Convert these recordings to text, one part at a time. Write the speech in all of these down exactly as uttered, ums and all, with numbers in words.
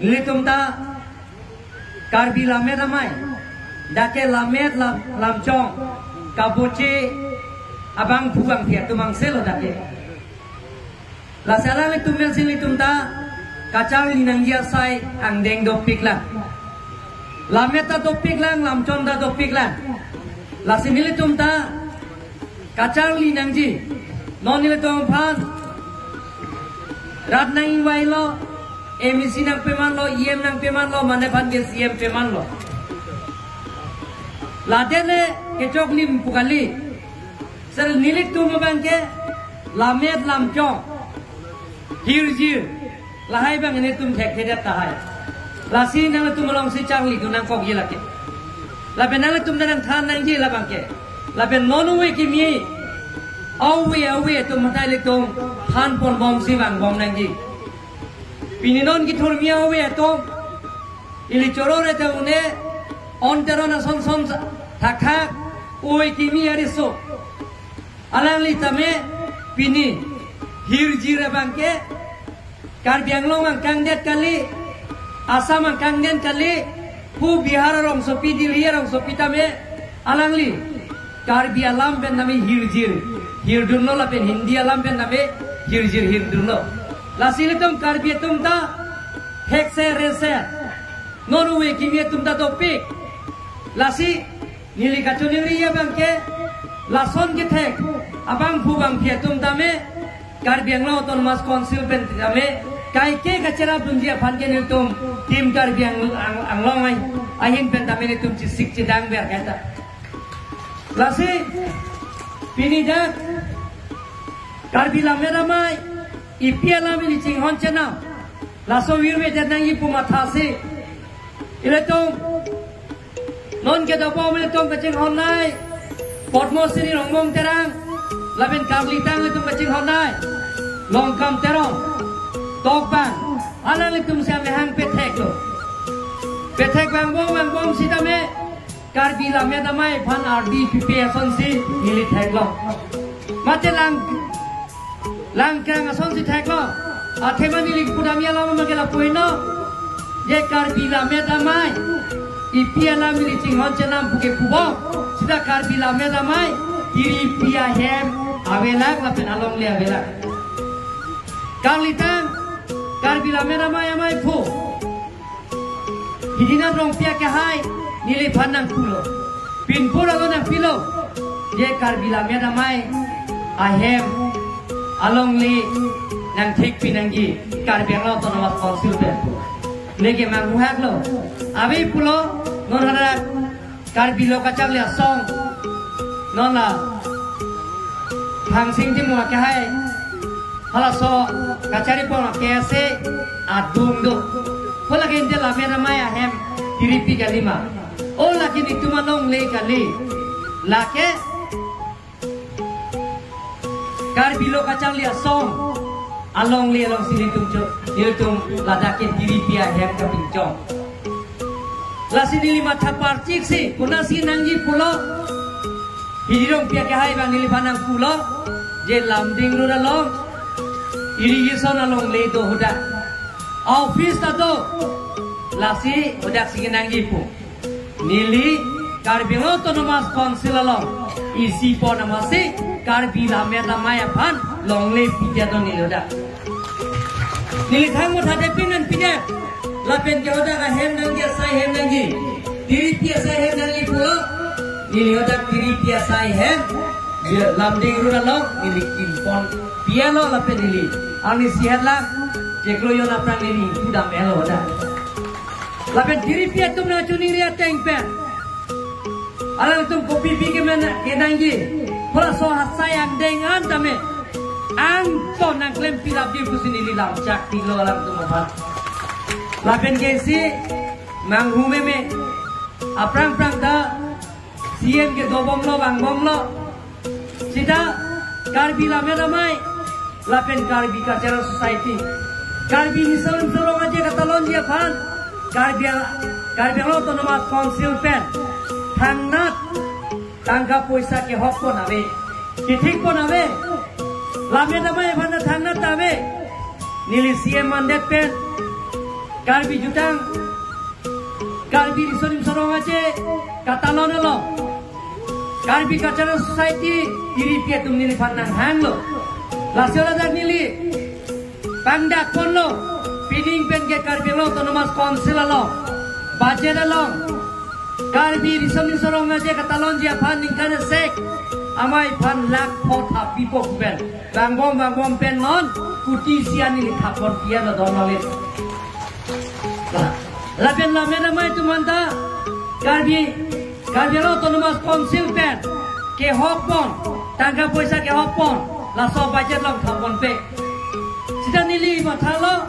Nelitum ta Karbi Lammet Amei, dak ke lammet lam, lamchong kaboche abangphu bangphi atum angselo dak ke. Lasi alanglitum pensi nelitum ta kacharli nangji asai angdeng dopiklang. Lammet ta dopiklang, lamchong ta dopiklang. Lasi nelitum ta kacharli nangji. Non nelitum aphan rat nang-ingvailo, MAC nangpemanlo, EM nangpemanlo, mane aphan ke CEM pemanlo. Ladak le kechoklim pu kali. Sir, nelitum abang ke lammet lamchong, hirjir, lahai abang nelitum thekthedet tahai. Lasi nangtum alongsi charlidun nangkokji lake. Lapen nangtum ta nangthan nangji labang ke. Lapen non ove kimi, ove ove atum hathai ilitum thanponbomsi vangbom nangji. Pini non kethurmi ove atum, ili chorore ta une, on teron ason son thakthak, ove kimi ariso. Alangli tame pini hirjir abang ke Karbi Anglong angkangdet kali, Assam angkangdet kali, pu Bihar arongsopi, Delhi arongsopi tame alangli Karbi alam pen tame hirjir hirdunlo lapen Hindi alam pen tame hirjir hirdunlo. Lasi ilitum Karbi atum ta hekse rese, non ove kimi atum ta dopik. Lasi neli kachiningri abang ke, lason kethek abangphu bangphi atum tame Karbi Anglong Autonomous Council pen tame kaike kacherapdunji aphan ke nelitum Team Karbi Ang-, Ang-, Anglong ai, ahin pen tame nelitum chesik chedang ber kaita. Lasi pini dak Karbi Lammet Amei, epi alam ili chinghon chenam, laso virve dak nangji pu mathasi, ilitum non kedobom ilitum kachinghonnei Padma Shri Rongbong Terang, lapen karlitang ilitum kachinghonnei Longkam Teron, Tokbang, alanglitum si amehang petheklo. Pethek vangbom vangbom sitame Karbi Lammet Amei aphan ardi pipe asonsi neli theklo. Mate lang, langkang asonsi theklo. Athema neli pudamji alam abang ke lapu-inlo. Je Karbi Lammet Amei, epi alam ili chinghon chenam pu ke pubom. Sita Karbi Lammet Amei, tiripi ahem avelak lapen alongle avelak. Karlitang, Karbi Lammet Amei ameiphu Hidinat Rongpi akehai neliphan nangpulo. Pinpur alo nangpilo. Je Karbi Lammet Amei ahem alongle nangthekpi nangji Karbi Anglong Autonomous Council pen pu. Neke manghuhaklo. Ave pulo, non hadak Karbi Lo Kacharli Asong, non la Thangsing Timung akehai, halaso kacharipon akehai si adung do. Hala ke inte Lammet Amei ahem tiripi kalima. O lake netum alongle kali. Lake Karbi Lo Kacharli Asong alongle alongsi netum cho, netum ladak ke tiripi ahem kapinchong. Lasi neli matha parchiksi, konatsi nangji pulo, Hidi Rongpi akehai abang neliphan nangpulo, je Lumding Road along irrigation alongle do hadak. Office ta do, lasi hadaksi kenangji pu. Neli Karbi Anglong Autonomous Council along isi pon amatsi Karbi Lammet Amei aphan longle pidetnon neli hadak. Neli thang mo thade pinan pidet. Lapen ke hadak ahem nangji asai hem nangji, tiripi asai hem nangji pulo. Neli hadak tiripi asai hem, ya, Lumding Road along neli kimpon pialo lapen neli arnisi hetlang chiklo jon aphrang neli pudam elo hadak. Lapen tiripi atum nangchiningri ateng pen, alangtum kopi pi kemen kenangji, halaso asai angdeng an tame angton nangklem pilapji pusi neli lamchak pilo alangtum aphan. Lapen ke isi manghu meme, aphrang phrang ta CEM kedobomlo vangbomlo. Sita Karbi Lammet Amei lapen Karbi Cultural Society, Karbi Nisal Nisal Rong Aje katalonji aphan Karbi, Karbi Anglong Autonomous Council pen thangnat tangka poisa kehokpon ave, kethikpon ave. Lammet Amei aphan thangnat ave. Neli CEM mandet pen Karbi jutang, Karbi Riso Nimso Rong Aje katalon along, Karbi Cultural Society tiripi atum neliphan nanghanglo. Lasi ladak neli pangdak ponlo, pining pen ke Karbi Anglong Autonomous Council along, budget along, Karbi Riso Nimso Rong Aje katalonji aphan ningkan esek amei aphan lakh pho thap pipo pu pen, vangbom vangbom pen non kuti isi an neli thap pon pi-an lo don nangli. Lapen lammet amei atum anta Karbi, Karbi Anglong Autonomous Council pen kehok pon, tangka poisa kehok pon, laso budget along thap ponpe. Sita neli mathalo,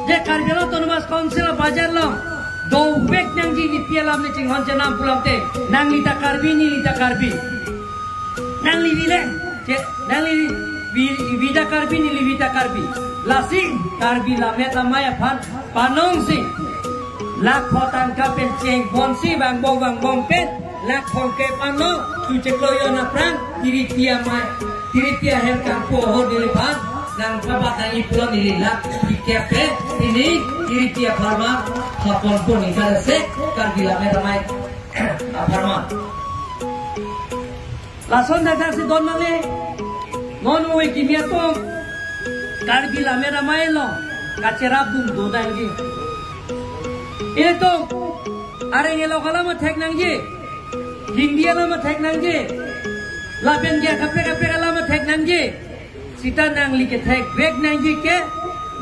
je Karbi Anglong Autonomous Council budget along dovek nangji nipi alam ili chinghon chenam pulote, nangli ta Karbi, neli ta Karbi. Nangli neli, je, nangli vi-, vi ta Karbi, neli vi ta Karbi. Lasi Karbi lammet amei aphan panongsi, lakh pho tangka pen cheng ponsi vangbom vangbom pen lakh pho kep anlo, tu cheklo jon aphrang tiripi amei, tiripi ahem kangpu ahut neliphan nangpabat nangji pulo, neli lakh phlikep pen pini tiripi apharman thap ponpo ningkan esek Karbi lammet amei apharman. Lason dak si don nangli, non ove kimi atum Karbi lammet amei along kacherapdun dodangji. Ilitum areng elok alam athek nangji, Hindi alam athek nangji, lapen ke kaprek kaprek alam athek nangji. Sita nangli kethekvek nangji ke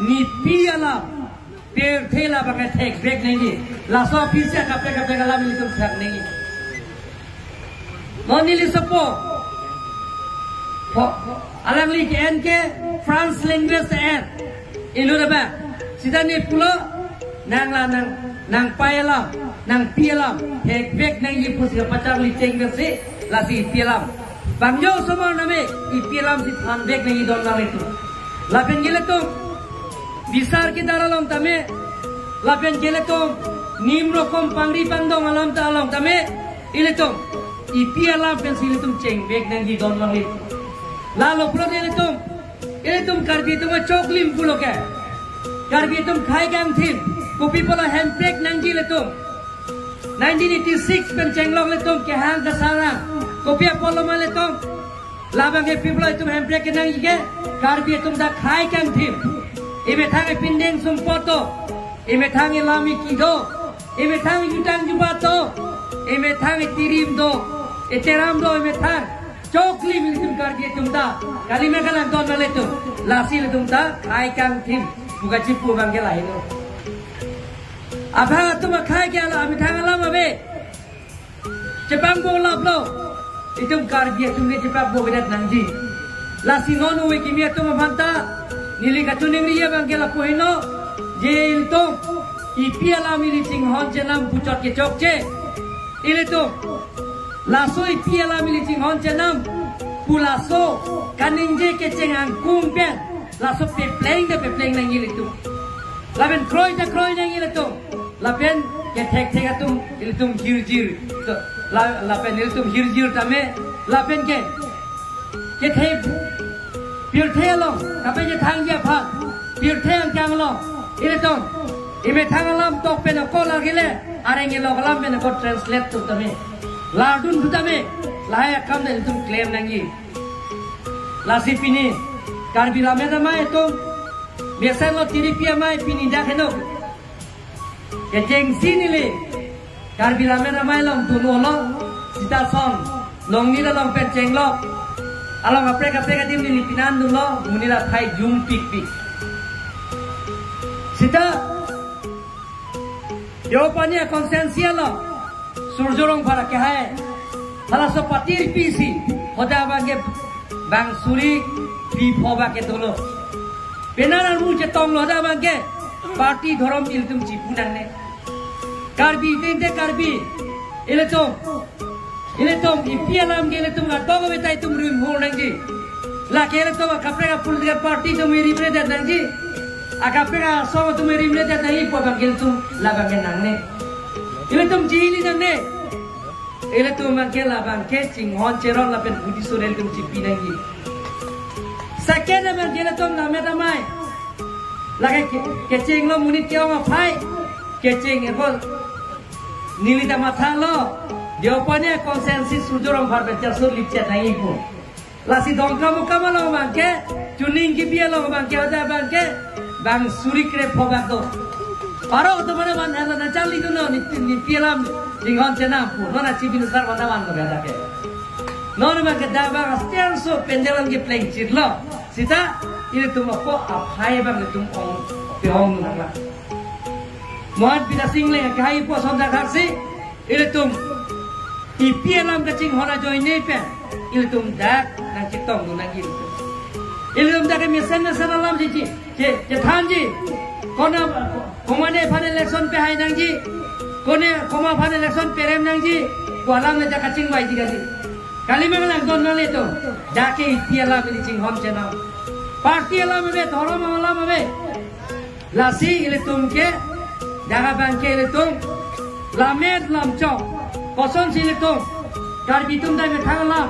nipi alam, pirthe alam abang kethekvek nangji. Laso aphi si kaprek kaprek alam ilitum thek nangji. Non neli sopo, ho, alangli ke-en ke French language en. Inut abang, sita ne pulo, nang la nang, nangpai alam, nangpi alam thekvek nangji pusi kapacharli chengvek si, lasi ipi alam. Bang jo osomar name ipi alam si thanvek nangji don nanglitum. Lapen ke ilitum bisar kedar along tame, lapen ke ilitum nim rokom pangri pangdong alam ta along tame, ilitum ipi alam pensi ilitum chengvek nangji don nangli. Lalo pulote ilitum, ilitum Karbi atum achoklim pulo ke, Karbi atum khei kangthim, kopi apotlo hemprek nangji ilitum. Nineteen eighty-six pen chenglok ilitum kehang kasarang, kopi apotlo ma ilitum labang ke pi pulo itum hemprek kenangji ke? Karbi atum ta khei kangthim. Imethang ipindeng sumpot do, imethang ilam iki do, imethang jutang jubat do, imethang itirim do, iteram do, imethang choklim ilitum Karbi atum ta. Kali ma kalang don nanglitum? Lasi ilitum ta khei kangthim. Buka chipu abang ke lahelo. Abang atum akhei ke alam, amethang alam ave. Chepangbo laplo. Itum Karbi atum ke chepangbo kedat nangji. Lasi non ove kimi atum aphan ta neli kachiningri abang ke lapu heno, je ilitum ipi alam ili chinghon chenam puchot kechokche. Ilitum laso ipi alam ili chinghon chenam pu laso kaningje kecheng angkung pen laso pepleng ta pepleng nangji ilitum. Lapen kroi ta kroi nangji ilitum. Lapen kethekthek atum ilitum hirjir. To, la-, lapen ilitum hirjir tame, lapen ke, kethek pirthe along kapachethangji aphan, pirthe angkang along ilitum imethang alam tok pen ako lagile, areng elok alam pen ako translate tum tame, lardun tum tame, lahai akam ta ilitum klem nangji. Lasi pini Karbi lammet amei atum, mesenlo tiripi amei pini dak heno. Kechengsi neli Karbi lammet amei along dun-olo, sita son Longni along pen chenglok, along kaprek kaprek adim neli pinan dunlo, monit aphai jum pikpik. Sita Deopani a-constituency along Surjya Rongphar akehai, halaso patir pisi, hoda abang ke bang suri phli pho abang ke dolo. Penar armu chetonglo, hoda abang ke party dhorom ilitum chipu nangne. Karbi tente Karbi, ilitum, ilitum ipi alam ke ilitum atong ave ta itum rimhur nangji. Lake ilitum akaprek a-political party atum rimredet nangji, akaprek asong atum rimredet nangji pu abang ke ilitum labang ke nangne. Ilitum chihili nangne. Ilitum abang ke labang ke chinghon cheron lapen budi sore ilitum chipi nangji. Second abang ke ilitum lammet amei, Lake ke-, kecheng lo monit ke-ong aphai. Kecheng eko neli ta mathalo. Deopane konsensi Surjya Rongphar pen charsur lipchet nangji pu. Lasi Dongkamukam along abangke, Chuning Kipi along abangke, hoda abangke, bang suri krepho bak do. Paro to mana ban hela na charli do no, ne, ne pi alam chinghon chenam pu. Non achi bin sar banda ban ko beda ke. Non abangke dak bang astian so pendel an kepleng chitlo. Sita, ilitum ako aphai bang ilitum ong, pehong nangla. Mohan Bidya Sing Engleng akehai pu ason dak haksi, ilitum, ipi alam kachinghon ajoine pen, ilitum dak nangchetongdun nangji ilitum. Ilitum dak mesen mesen alam ji, ji, je, je thanji. Kona, komatne aphan election pehai nangji. Kone, komat aphan election perem nangji. Ko alam le dak kachingvai ji kali. Kalima kalang don male to. Dak ke ipi alam ili chinghon chenam. Party alam ave, dhorom alam ave. Lasi ilitum ke, dak abangke ilitum, lammet lamchong, kosonsi ilitum, Karbi atum dai methang alam,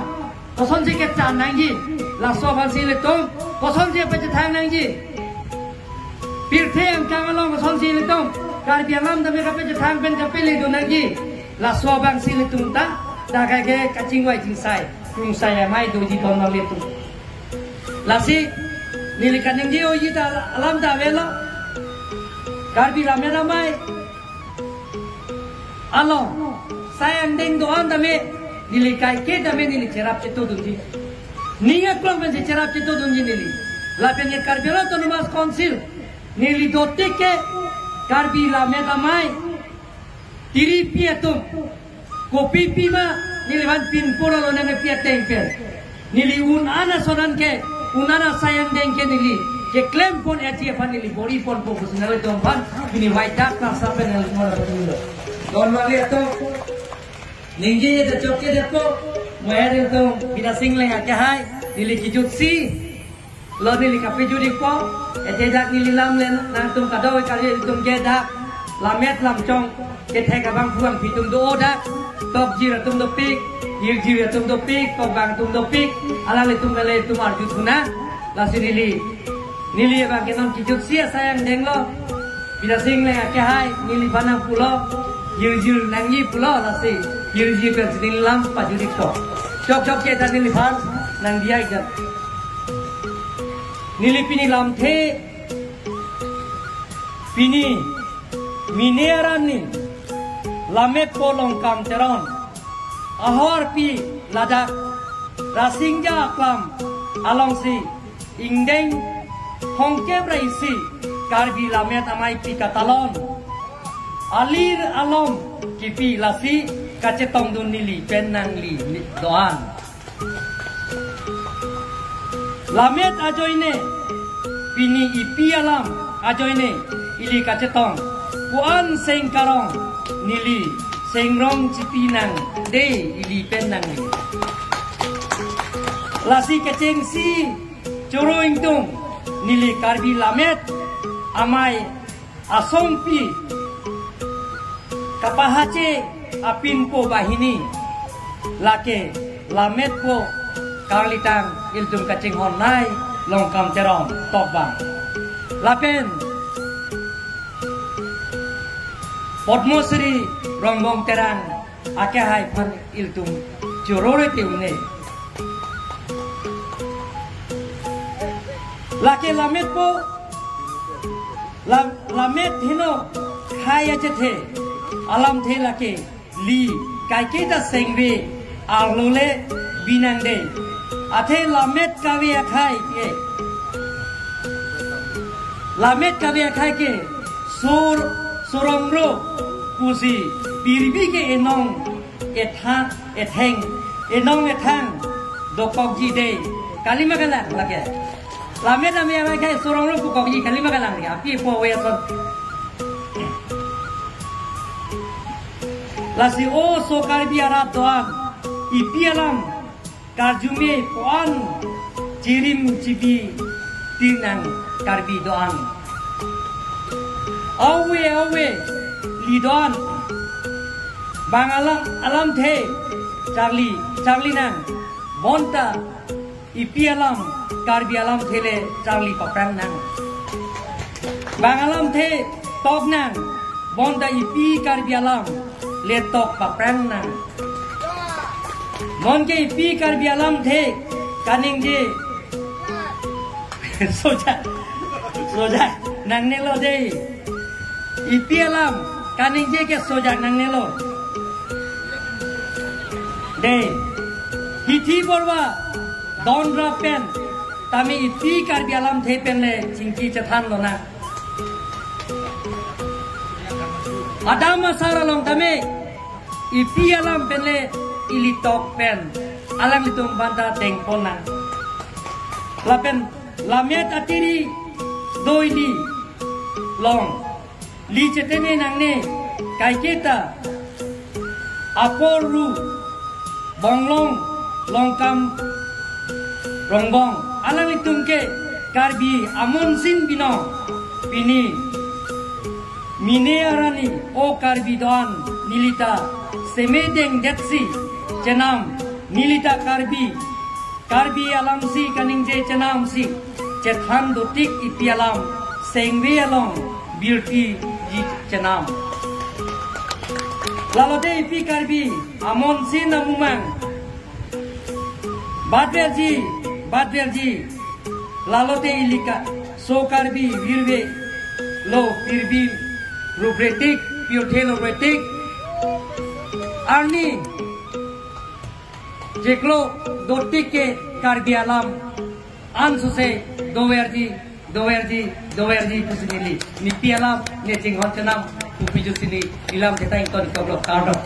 kosonsi kechan nangji, laso aphansi ilitum, kosonsi pachethang nangji. Pirthe angkang along kosonsi ilitum, Karbi alam tame kapachethang pen kapeledun nangji, laso abangsi ilitum ta, dak ke kachingvai chingsai, chungsai amei doji don male to. Lasi, neli kaningje oji ta alam ta avelo. Karbi Lammet Amei along, sai angdeng do-an tame, neli kaike tame neli cherap chetongdunji. Ning aklong pensi cherap chetongdunji neli. Lapen ke Karbi Anglong Autonomous Council, neli dotik ke Karbi Lammet Amei tiripi atum, kopipi ma neliphan pinpur alo nangpi ateng pen, neli un-an ason an ke, un-an asai angdeng ke neli keklempon aji aphan neli bor-iponpo pusi nanglitum aphan pini vaidak nasa pen neli mora patulo. Don mali atum, ningje ta chok ke depo, mo ilitum Bidya Sing Engleng akehai, neli kejutsi lo, neli kapejut-ikpo, ete dak neli lam le nangtum kadokave kali, ilitum ke dak lammet lamchong kethek abang phuang pitum do dak, tokjir atum dopik, hirjir atum dopik, tokbang atum dopik, alanglitum kali ilitum arju thunang, lasi neli, neli abangke non kejutsi asai angdeng lo, Bidya Sing Engleng akehai, neliphan nangpulo, hirjir nangji pulo, lasi hirjir pensi neli lam pajut-ikpo. Chok chok ke ta neliphan nangdiya-ik dan. Neli pini lamthe, pini mini arni, Lammetpo Longkam Teron, ahorpi ladak Rasingja aklam alongsi ingdeng thomkep ra isi Karbi Lammet Ameipi katalon, alir alom kipi, lasi kachetongdun neli pen nangli do-an. Lammet ajoine, pini ipi alam ajoine ili kachetong, ko-an seng karong neli seng rong chipi nang dei ili pen nangli. Lasi kechengsi choro ingtung, neli Karbi Lammet Amei asongpi kapahache apinpo banghini, lake Lammetpo karlitang ilitum kachinghon nei Longkam Teron tokbang, lapen Padma Shri Rongbong Terang akehai aphan ilitum choro rete un-e. Lake Lammetpo, Lam-, Lammet heno khei achethe, alamthe lake li, kaike ta sengve arlo le bi nang dei. Athe Lammet kave akhei ke, Lammet kave akhei ke, sur, surongro pusi pirbi ke enong etha-, etheng, enong ethang dokokji dei. Kalima kalang lake. Lammet Amei akhei surongro pukokji, kalima kalang ke, api po we ason. Lasi oso Karbi arat do-an, ipi alam karjume ko-an chirim chipi tinang Karbi do-an. Ave ave li do-an, bang alam, alamthe charli, charli nang, bonta ipi alam, Karbi alamthe le charli paphrang nang. Bang alamthe tok nang, bonta ipi Karbi alam le tok paprang nang. Non ke ipi Karbi alamthe kaningje sojak, sojak nangnelo dei. Ipi alam kaningje ke sojak nangnelo dei. Hithi borwa donra pen tame ipi Karbi alamthe pen le chingki chethan lonang. Adam asar along tame ipi alam pen le ili tok pen alanglitum banta dengpon nang. Lapen lammet atiri do ili long li chetene nangne, kaiketa apor ru bonglong longkam rongbong alanglitum ke Karbi amonsin binong. Pini mine arni o Karbi do-an nelita semedeng detsi chenam, nelita Karbi, Karbi alamsi kaningje chenamsi chethan dotik ipi alam sengve along birtiji chenam. Lalote ipi Karbi amonsin amumang batverji, batverji. Lalote ilika so Karbi virve lo pirbi rubretik, pirthe lo bretik. Arni chiklo dotik ke Karbi alam ansose doverji, doverji, doverji pusi neli. Ne ipi alam ne chinghon chenam pu piju si neli lam chetang ton koblo kardom.